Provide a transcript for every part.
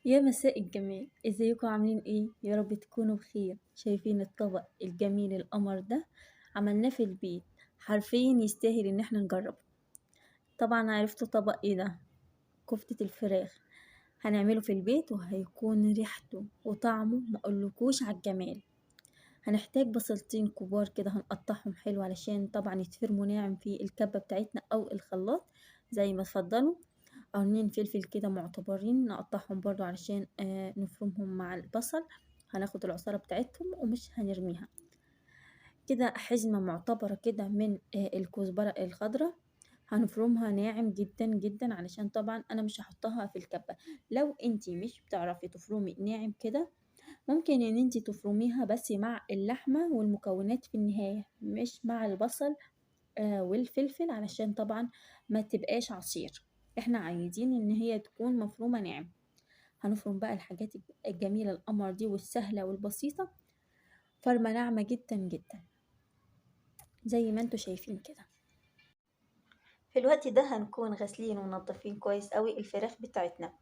يا مساء الجمال، ازيكم عاملين ايه؟ يا رب تكونوا بخير. شايفين الطبق الجميل القمر ده؟ عملناه في البيت، حرفيا يستاهل ان احنا نجربه. طبعا عرفتوا طبق ايه ده؟ كفتة الفراخ. هنعمله في البيت وهيكون ريحته وطعمه ما اقولكوش على الجمال. هنحتاج بصلتين كبار كده هنقطعهم حلو علشان طبعا يتفرموا ناعم في الكبة بتاعتنا او الخلاط زي ما تفضلوا. قرنين فلفل كده معتبرين نقطعهم برضو علشان نفرمهم مع البصل. هناخد العصارة بتاعتهم ومش هنرميها. كده حزمة معتبرة كده من الكزبرة الخضراء هنفرمها ناعم جدا جدا علشان طبعا انا مش هحطها في الكبة. لو انتي مش بتعرفي تفرمي ناعم كده ممكن ان انتي تفرميها بس مع اللحمة والمكونات في النهاية، مش مع البصل والفلفل علشان طبعا ما تبقاش عصير. احنا عايزين ان هي تكون مفرومة ناعم. هنفرم بقى الحاجات الجميلة القمر دي والسهلة والبسيطة، فرمة ناعمة جدا جدا زي ما انتوا شايفين كده. في الوقت ده هنكون غاسلين ومنضفين كويس قوي الفراخ بتاعتنا.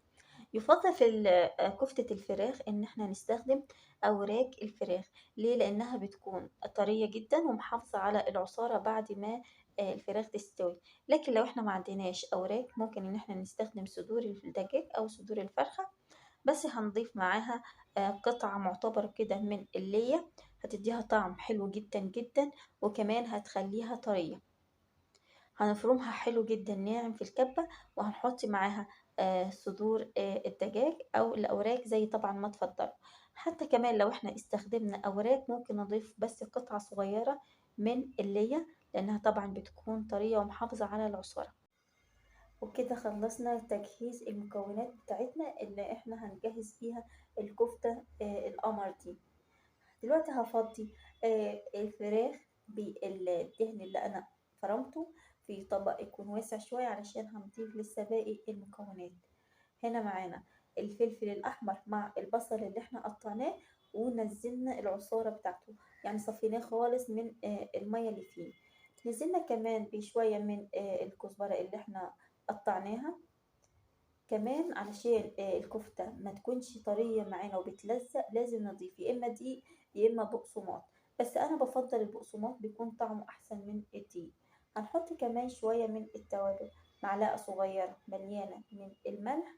يفضل في كفتة الفراخ ان احنا نستخدم اوراق الفراخ. ليه؟ لانها بتكون طرية جدا ومحافظة على العصارة بعد ما الفراخ تستوي. لكن لو احنا ما عندناش اوراق ممكن ان احنا نستخدم صدور الدجاج او صدور الفرخة، بس هنضيف معاها قطعة معتبرة كده من اللية، هتديها طعم حلو جدا جدا وكمان هتخليها طرية. هنفرمها حلو جدا ناعم في الكبة، وهنحط معاها صدور الدجاج او الاوراق زي طبعا ما تفضلوا. حتى كمان لو احنا استخدمنا اوراق ممكن نضيف بس قطعة صغيرة من اللية لانها طبعا بتكون طرية ومحافظة على العصارة. وكده خلصنا تجهيز المكونات بتاعتنا اللي احنا هنجهز بيها الكفتة القمر دي. دلوقتي هفضي الفراخ بالدهن اللي انا فرمته في طبق يكون واسع شوية علشان هنضيف لسه باقي المكونات. هنا معانا الفلفل الأحمر مع البصل اللي احنا قطعناه ونزلنا العصارة بتاعته، يعني صفيناه خالص من المية اللي فيه. نزلنا كمان بشوية من الكزبرة اللي احنا قطعناها كمان علشان الكفتة ما تكونش طرية معانا وبتلزق. لازم نضيف يا إما دقيق يا إما بقسماط، بس أنا بفضل البقسماط بيكون طعمه أحسن من الدقيق. هنحط كمان شوية من التوابل، معلقة صغيرة مليانة من الملح،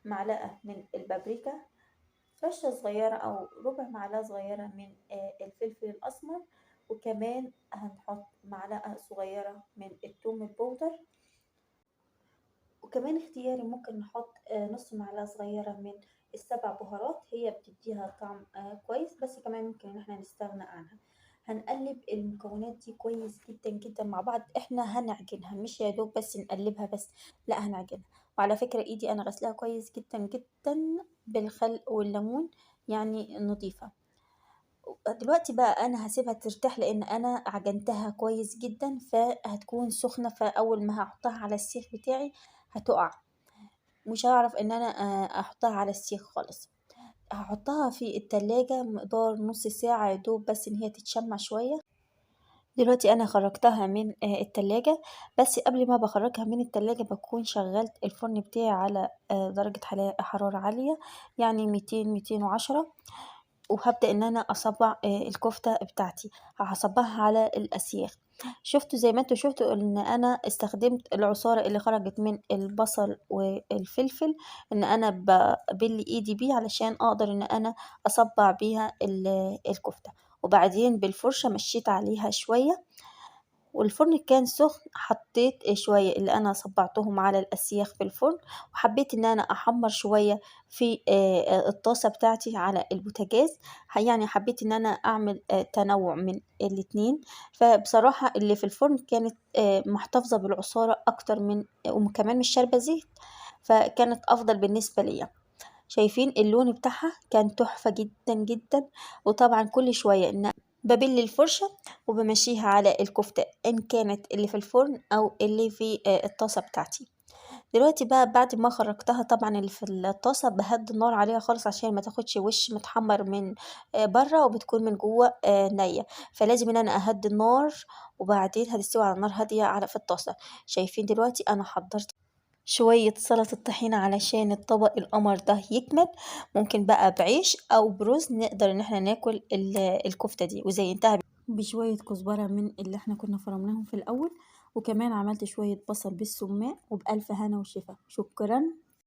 معلقة من البابريكا، رشة صغيرة أو ربع معلقة صغيرة من الفلفل الأسمر، وكمان هنحط معلقة صغيرة من الثوم البودر، وكمان اختياري ممكن نحط نص معلقة صغيرة من السبع بهارات، هي بتديها طعم كويس، بس كمان ممكن ان احنا نستغنى عنها. هنقلب المكونات دي كويس جدا جدا مع بعض. احنا هنعجنها، مش يا دوب بس نقلبها بس، لا هنعجنها. وعلى فكرة ايدي انا غسلها كويس جدا جدا بالخل والليمون، يعني نظيفة. دلوقتي بقى انا هسيبها ترتاح لان انا عجنتها كويس جدا، فهتكون سخنة، فاول ما هحطها على السيخ بتاعي هتقع، مش هعرف ان انا احطها على السيخ خالص. هحطها في التلاجة مقدار نص ساعة يا دوب بس ان هي تتشمع شوية. دلوقتي انا خرجتها من التلاجة، بس قبل ما بخرجها من التلاجة بكون شغلت الفرن بتاعي على درجة حرارة عالية، يعني 200 210، وهبدأ ان انا اصبع الكفتة بتاعتي. هصبعها على الاسياخ. شفتوا زي ما انتوا شفتوا ان انا استخدمت العصارة اللي خرجت من البصل والفلفل، ان انا ببل ايدي بيه علشان اقدر ان انا اصبع بيها الكفتة. وبعدين بالفرشة مشيت عليها شوية، والفرن كان سخن، حطيت شوية اللي أنا صبعتهم على الأسياخ في الفرن، وحبيت إن أنا أحمر شوية في الطاسة بتاعتي على البوتاجاز، يعني حبيت إن أنا أعمل تنوع من الاتنين. فبصراحة اللي في الفرن كانت محتفظة بالعصارة أكتر من، وكمان مش شاربة زيت، فكانت أفضل بالنسبة ليا. شايفين اللون بتاعها كان تحفة جدا جدا. وطبعا كل شوية إن ببل الفرشة وبمشيها على الكفتة إن كانت اللي في الفرن أو اللي في الطاسة بتاعتي. دلوقتي بقى بعد ما خرجتها طبعا اللي في الطاسة بهدي النار عليها خالص عشان ما تاخدش وش متحمر من بره وبتكون من جوه نية، فلازم ان انا اهدي النار، وبعدين هتستوي على نار هادية على في الطاسة. شايفين دلوقتي انا حضرت شوية سلطة طحينة علشان الطبق القمر ده يكمل. ممكن بقى بعيش أو برز نقدر إن احنا ناكل الكفتة دي. وزينتها بشوية كزبرة من اللي احنا كنا فرمناهم في الأول، وكمان عملت شوية بصل بالسماق. وبألف هنا وشفا. شكرا.